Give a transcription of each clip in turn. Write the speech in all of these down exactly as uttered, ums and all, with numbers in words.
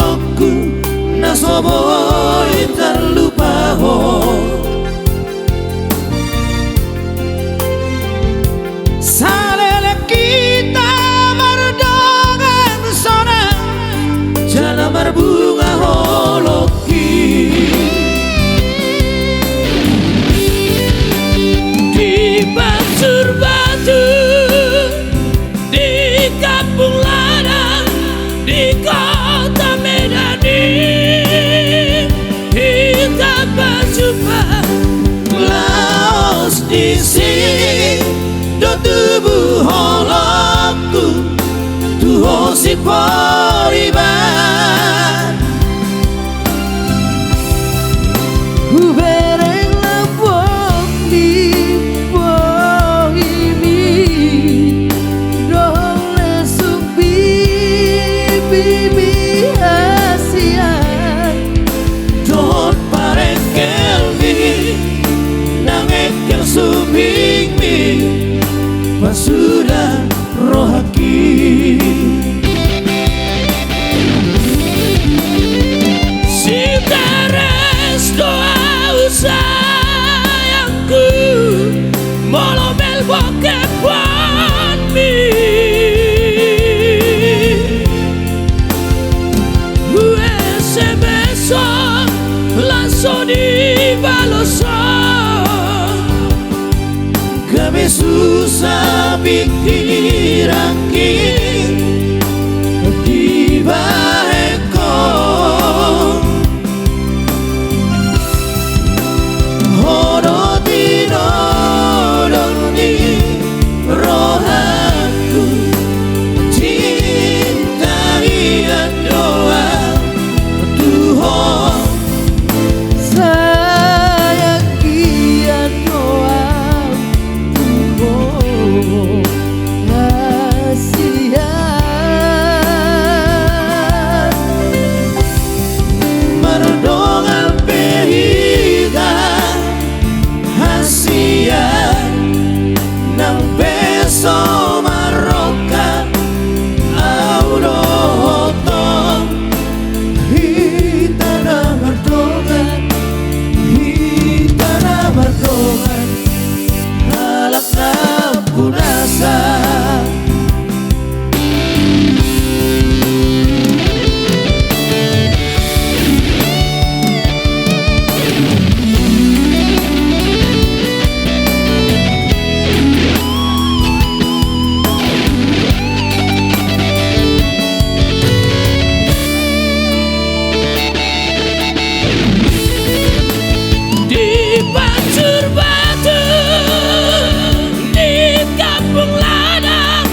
Holongku na so boi tarlupa ho. Saleleng hita mardongan sonang, jala marbunga holongki. Di Pansur Batu, di Kampung Ladang, di Kota Medan i, hita pajumpa. Laos disi do tubu holongku tu ho si Pariban. Hubereng lambok ni bohimi, dohot lesung pipimi hasian, dohot parengkelmi nang engkel supingmi, pasuda rohangki. Si Teres do ahu sayangku, molo mail bokep buatmi. Hu S M S-on, langsung dibaloshon. Gabe susah pikiranki dibahen ho. Ho do tinodong ni rohangku, cinta hian do ahu tu ho. Sayang hian do ahu tu ho hasian. Mardongan pe hita hasian, nang pe so marrongkap ahu dohot ho. Hita na mardongan, hita na mardongan, halak na punasa. Di Pansur Batu, di Kampung Ladang,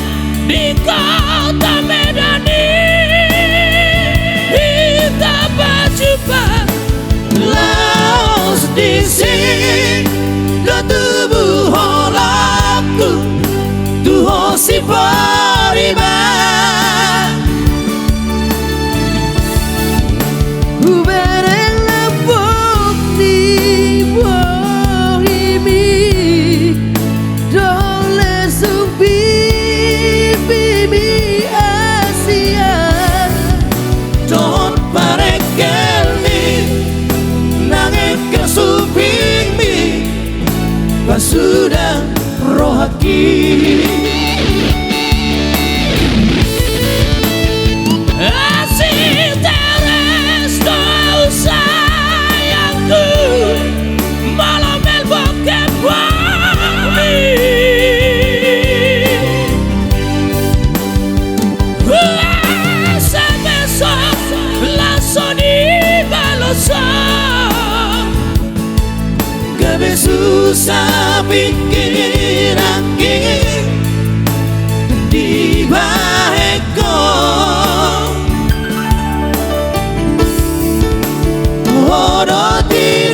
di Kota Medan i, hita pajumpa. Laos disi do tubu holongku tu ho si Pariban. Hubereng lambok ni bohimi, dohot lesung pipimi hasian, dohot parengkelmi nang engkel supingmi, pasuda rohangki. Asi Teres do ahu sayangku, molo mail bokep buatmi. Hu S M S-on, langsung dibaloshon. Gabe susah pikiranki dibahen ho. Ho do ti